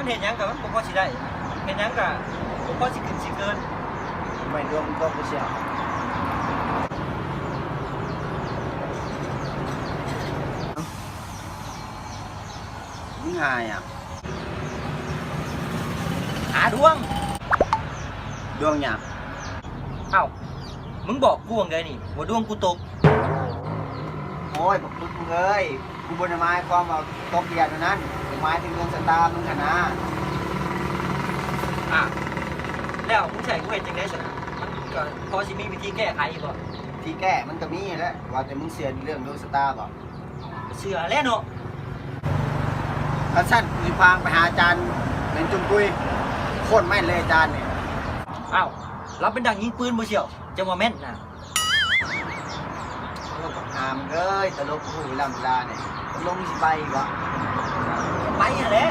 ມັນເຮັດຫຍັງກໍມັນບໍ່ພໍຊິໄດ້ ເຮັດຫຍັງກໍບໍ່ພໍຊິຂຶ້ນຊິເກີນ. ໄວ້ດວງຕົກບໍ່ເຊື່ອ. ມຶງຫາຫຍັງ? ຫາດວງ. ດວງຫຍັງ? ເອົ້າ ມຶງບອກກູຫວ່າງໃດນີ້ ວ່າດວງກູຕົກ? ໂອ້ຍ ບັກປຶກເອີຍ ກູບໍ່ໄດ້ໝາຍຄວາມວ່າຕົກຮຽນເທົ່ານັ້ນ ກູໝາຍເຖິງດວງຊະຕາມຶງຫັ້ນນາ. ອ້າວ ແລ້ວມຶງຊິໃຫ້ກູເຮັດຈັ່ງໃດຊັ້ນນະ? ມັນກໍພໍຊິມີວິທີແກ້ໄຂຢູ່ບໍ່? ວິທີແກ້ມັນກໍມີຫັ້ນແຫຼະ ວ່າແຕ່ມຶງເຊື່ອເລື່ອງດວງຊະຕາບໍ່? ກໍເຊື່ອແຫຼະເນາະ. ຄັນຊັ້ນ ກູຊິພາໄປຫາອາຈານແມ່ນຈຸມປຸຍ ໂຄດແມ່ນເລີຍອາຈານນີ້. ອ້າວ ລາວເປັນດັງຍິງປືນບໍ່ສ່ຽວ ຈັ່ງວ່າແມ່ນນະ. ໂອ້ ບັກຫາມເອີຍ ຕະຫຼົກຮູ້ເວລາເວລານີ້. ຕົກລົງຊິໄປບໍ່? ໄປຫັ້ນແຫຼະ.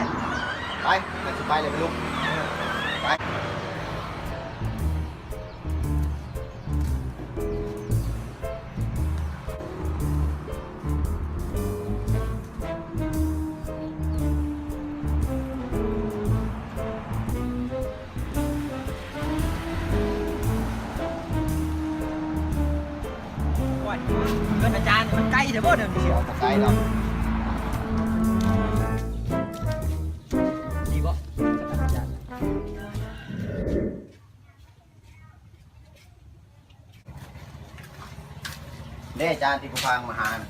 ໄປ ຄັນຊິໄປແລ້ວໄປລຸກ ໄປ. ໂອ້ຍ ເຮືອນອາຈານມັນໄກແທ້ບໍ່ເດີ? ບໍ່ໄກດອກ. ດີບໍ່ ອາຈານ? ເດ້ ອາຈານທີ່ຜູ້ພາມາຫານະ.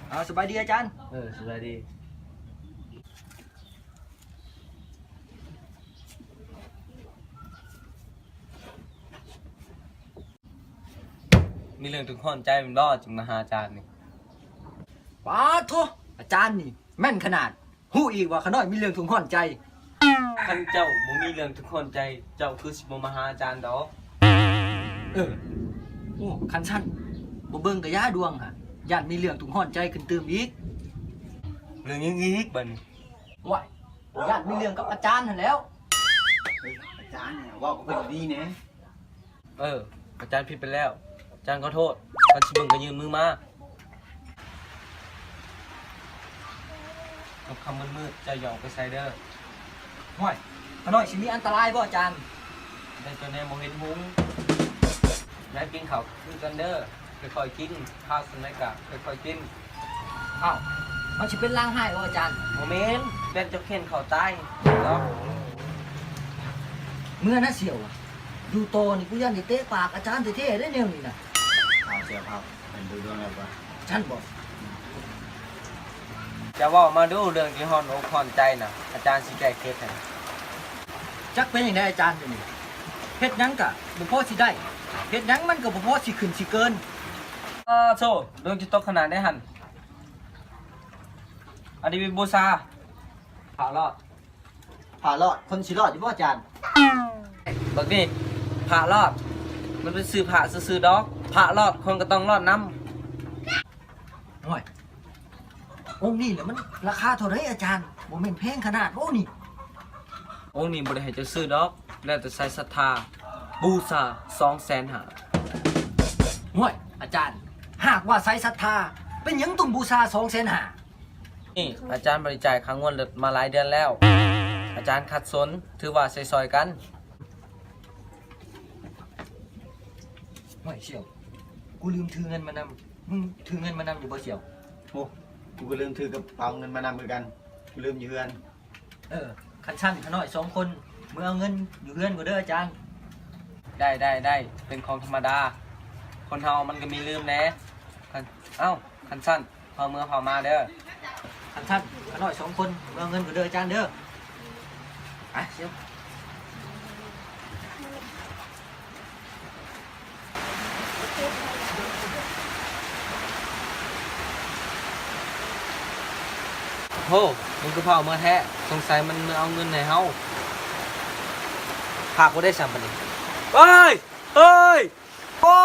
ເອົາ ສະບາຍດີອາຈານ. ເອີ ສະບາຍດີ. ມີເລື່ອງທຸກຮ້ອນໃຈແມ່ນບໍ່ ຈຶ່ງມາຫາອາຈານນີ້? ປາດໂທ້ ອາຈານນີ້ແມ່ນຂະໜາດ. ຮູ້ອີກວ່າຂ້ານ້ອຍມີເລື່ອງທຸກຮ້ອນໃຈ. ຄັນເຈົ້າບໍ່ມີເລື່ອງທຸກຮ້ອນໃຈ ເຈົ້າຄືຊິບໍ່ມາຫາອາຈານດອກ. ເອີ ໂອ້ ຄັນຊັ້ນ ບໍ່ເບິ່ງກະຢ່າດວງຫະ ຢ້ານມີເລື່ອງທຸກຮ້ອນໃຈຂຶ້ນຕື່ມອີກ. ເລື່ອງຫຍັງອີກບາດນີ້? ໂອ້ຍ ຢ້ານມີເລື່ອງກັບອາຈານຫັ້ນແຫຼ້ວ. ເອີ ອາຈານນີ້ເວົ້າກັບເພິ່ນດີໆແດ່. ເອີ ອາຈານຜິດໄປແລ້ວ ອາຈານຂໍໂທດ. ຄັນຊິເບິ່ງກໍຍື່ນມືມາ. ຄ່ຳໆມືດໆ ເຈົ້າຢ່າອອກໄປໃສເດີ. ຫ້ວຍ ຂ້ານ້ອຍຊິມີອັນຕະລາຍບໍ່ອາຈານ? ແຕ່ເຈົ້າແນມບໍ່ເຫັນຫຸງ. ແນມກິນເຂົ້າຄືກັນເດີ ຄ່ອຍໆກິນ ພາສຳໃດກະຄ່ອຍໆກິນ. ອ້າວ ມັນຊິເປັນລາງຮ້າຍບໍ່ອາຈານ? ບໍ່ແມ່ນ ຢ້ານເຈົ້າແຂນເຂົ້າຕາຍດອກ. ເມື່ອນະສ່ຽວ ຢູ່ຕໍ່ນີ້ກູຢ້ານຊິເຕະປາກອາຈານແທ້ໆເດ້ແນວນີ້ນະ. ພາວສ່ຽວພາວ ເຫັນດູດວງແລ້ວບໍ່? ຊັ້ນບໍ່? ຈະເວົ້າມາດູ ເລື່ອງທີ່ຮ້ອນອົກຮ້ອນໃຈນະ ອາຈານຊິແກ້ເຄັດໃຫ້. ຈັກເປັນຈັ່ງໃດອາຈານດຽວນີ້ ເຮັດຫຍັງກະບໍ່ພໍຊິໄດ້ ເຮັດຫຍັງມັນກະບໍ່ພໍຊິຂຶ້ນຊິເກີນ. ອາໂທ້ ດວງຈະຕົກຂະໜາດໃດຫັ້ນ? ອັນນີ້ເປັນບູຊາ ພະລອດ. ພະລອດ ຄົນຊິລອດຢູ່ບໍ່ອາຈານ? ບັກນີ້ ພະລອດ ມັນເປັນຊື່ພະຊື່ໆດອກ ພະລອດຄົນກໍຕ້ອງລອດນຳ. ໂອ້ຍ ອົງນີ້ລະມັນລາຄາເທົ່າໃດອາຈານ? ບໍ່ແມ່ນແພງຂະໜາດບໍ່ນີ້? ອົງນີ້ບໍ່ໄດ້ໃຫ້ເຈົ້າຊື້ດອກ ແລ້ວແຕ່ໃສສັດທາ ບູຊາສອງແສນຫ້າ. ໂອ້ຍ ອາຈານ ຫາກວ່າໃສສັດທາ ເປັນຫຍັງຕ້ອງບູຊາສອງແສນຫ້າ? ນີ້ອາຈານບໍ່ໄດ້ຈ່າຍຄ່າງວດລົດມາຫຼາຍເດືອນແລ້ວ ອາຈານຂັດສົນ ຖືວ່າໃຊ້ຊ່ອຍກັນ. ໂອ້ຍ ສ່ຽວ ກູລືມຖືເງິນມານຳ ມຶງຖືເງິນມານຳຢູ່ບໍ່ສ່ຽວ? ໂອ້ ກູກໍລືມຖືກະເປົາເງິນມານຳຄືກັນ ກູລືມຢູ່ເຮືອນ. ເອີ ຄັນຊັ້ນຂ້ານ້ອຍສອງຄົນເມືອເອົາເງິນຢູ່ເຮືອນກ່ອນເດີອາຈານ. ໄດ້ ໄດ້ ໄດ້ ເປັນຂອງທຳມະດາ ຄົນເຮົາມັນກໍມີລືມແດ່. ເອົ້າ ຄັນຊັ້ນ ເຝົ້າເມືອເຝົ້າມາເດີ. ຄັນຊັ້ນຂ້ານ້ອຍສອງຄົນເມືອເອົາເງິນກ່ອນເດີອາຈານເດີ. ໄປ ສ່ຽວ. ໂຫ ມັນຄືເຝົ້າເມືອແທ້ ສົງໄສມັນເມືອເອົາເງິນໃຫ້ເຮົາ. ພາກບໍ່ໄດ້ຊ້ຳປານນີ້. ເອີຍ ເອີຍ ໂອ້